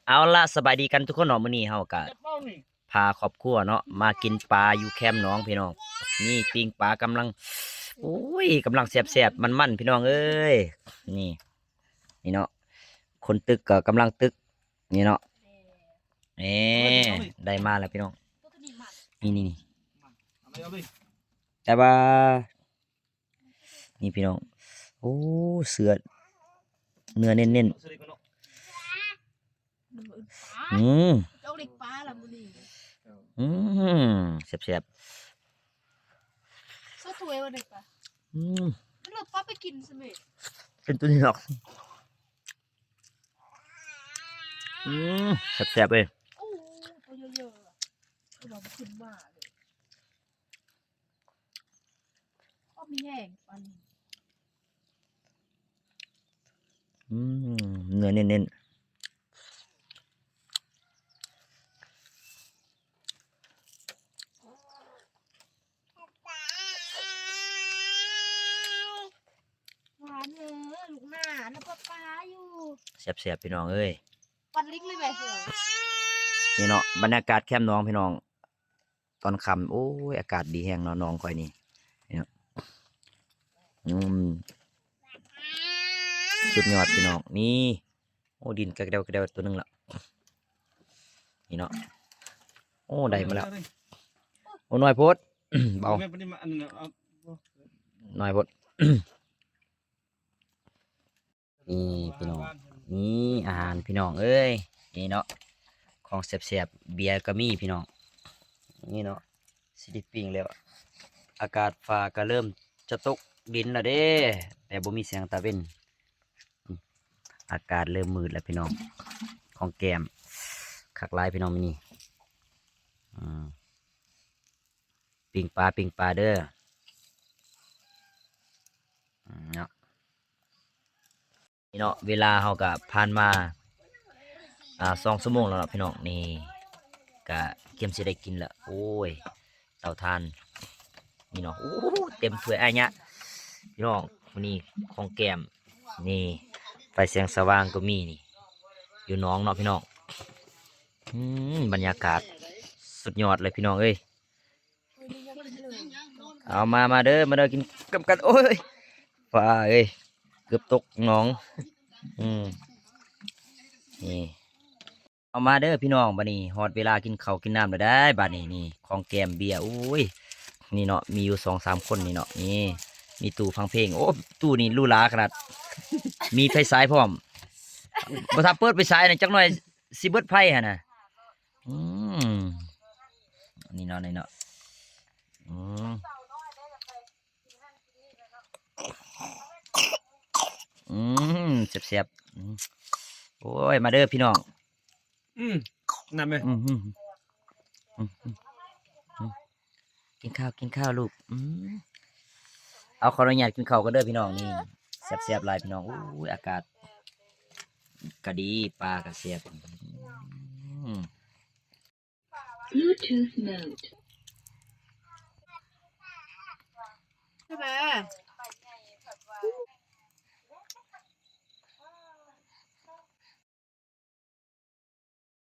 ເອົາລະ ສະບາຍດີກັນທຸກຄົນເນາະ, ມື້ນີ້ເຮົາກະພາຄອບຄົວເນາະ ມາກິນປາຢູ່ແຄມໜອງພີ່ນ້ອງ. ນີ້ປີ້ງປາກຳລັງ ໂອ້ຍ ກຳລັງແຊບໆ ມັນໆ ພີ່ນ້ອງເອີຍ. ນີ້ ນີ້ເນາະ ຄົນຕຶກກໍກຳລັງຕຶກ ນີ້ເນາະ. ເອີ ໄດ້ມາແລ້ວພີ່ນ້ອງ ນີ້ໆໆ ແຕ່ວ່າ ນີ້ພີ່ນ້ອງ ໂອ້ ເສື້ອ ເນື້ອເນັ້ນໆ ອືມ ເຈົ້າເລັກປາລະມື້ນີ້ ອືມ ແຊບໆ ຊະຖ້ວຍວ່າໄດ້ປາ ອືມ ມັນເລີຍປາໄປກິນຊະແມ່ ເປັນຕົວນີ້ດອກ ອືມ ແຊບໆເລີຍ ໂອ້ ໂຕໃຫຍ່ໆ ຄືວ່າມັນຂຶ້ນມາເລີຍ. ກໍມີແຮງປານນີ້ ອືມ ເນື້ອເນັ້ນໆ ຫວານເອີ ລູກໜ້ານະ ປາປາຢູ່ ແຊບໆ ພີ່ນ້ອງເອີຍ ປັນລິກເລີຍແມ່ ນີ້ເນາະ ບັນຍາກາດແຄມໜອງພີ່ນ້ອງ. ຕອນຄ່ຳ ໂອ້ຍ ອາກາດດີແຮງເນາະ ໜອງຂ້ອຍນີ້ ນີ້ເນາະ ອືມ ສຸດຍອດພີ່ນ້ອງ ນີ້ ໂອ້ ດິນກະແດວກະແດວຕົວໜຶ່ງລະ ນີ້ເນາະ ໂອ້ ໄດ້ມາແລ້ວ ໂອ້ ນ້ອຍໂພດ ເບົາ ນ້ອຍໂພດ. ນີ້ພີ່ນ້ອງ ນີ້ອາຫານພີ່ນ້ອງເອີຍ ນີ້ເນາະ ຂອງແຊບໆ ເບຍກໍມີພີ່ນ້ອງ ນີ້ເນາະ ຊິໄດ້ປີ້ງແລ້ວ ອາກາດຟ້າກໍເລີ່ມຈະຕົກດິນແລ້ວເດ້ ແຕ່ບໍ່ມີແສງຕາເວັນ ອາກາດເລີ່ມມືດແລ້ວພີ່ນ້ອງ ຂອງແກ້ມຄັກຫຼາຍພີ່ນ້ອງມື້ນີ້ ອືມ ປີ້ງປາ ປີ້ງປາເດີ ອືມ ເນາະ ນີ້ເນາະ ເວລາເຮົາກະຜ່ານມາ ອ່າ ສອງຊົ່ວໂມງແລ້ວເນາະພີ່ນ້ອງ ນີ້ກະກຽມຊິໄດ້ກິນລະ ໂອ້ຍ ເຕົາຖ່ານ ນີ້ເນາະ ໂອ້ ເຕັມຖ້ວຍອາຍະ ພີ່ນ້ອງ ມື້ນີ້ຂອງແກ້ມ ນີ້ ໄຟແສງສະຫວ່າງກໍມີນີ້ ຢູ່ໜອງເນາະພີ່ນ້ອງ ອືມ ບັນຍາກາດສຸດຍອດເລີຍພີ່ນ້ອງເອີຍ. ເອົາມາ ມາເດີ ມາເດີ ກິນນຳກັນ ໂອ້ຍ ຟ້າເອີຍ ເກືອບຕົກໜອງ ອືມ ນີ້ ເອົາມາເດີພີ່ນ້ອງ ບາດນີ້ຮອດເວລາກິນເຂົ້າກິນນ້ຳແລ້ວໄດ໋ ບາດນີ້ ນີ້ ຂອງແກ້ມເບຍ ໂອ້ຍ ນີ້ເນາະ ມີຢູ່ສອງສາມຄົນນີ້ເນາະ ນີ້ ມີຕູ້ຟັງເພງ ໂອ້ ຕູ້ນີ້ຫຼູຫຼາຂະໜາດ ມີໄຟສາຍພ້ອມ ບໍ່ຖ້າເປີດໄຟສາຍນີ້ ຈັກໜ່ອຍຊິເບິດໄຟຫັ້ນນະ ອືມ ນີ້ເນາະ ນີ້ເນາະ ອືມ ອືມ ແຊບໆ ອືມ ໂອ້ຍ ມາເດີພີ່ນ້ອງ ອືມ ນ້ຳເອີຍ ອືມ ອືມ ອືມ ກິນຂ້າວ ກິນຂ້າວລູກ ອືມ ເອົາ ຂໍອະນຸຍາດກິນເຂົ້າກ່ອນເດີພີ່ນ້ອງ ນີ້ ແຊບໆຫຼາຍພີ່ນ້ອງ ໂອ້ຍ ອາກາດກະດີ ປາກະແຊບ ອືມ. Bluetooth mode. ໃຊ່ໄໝ?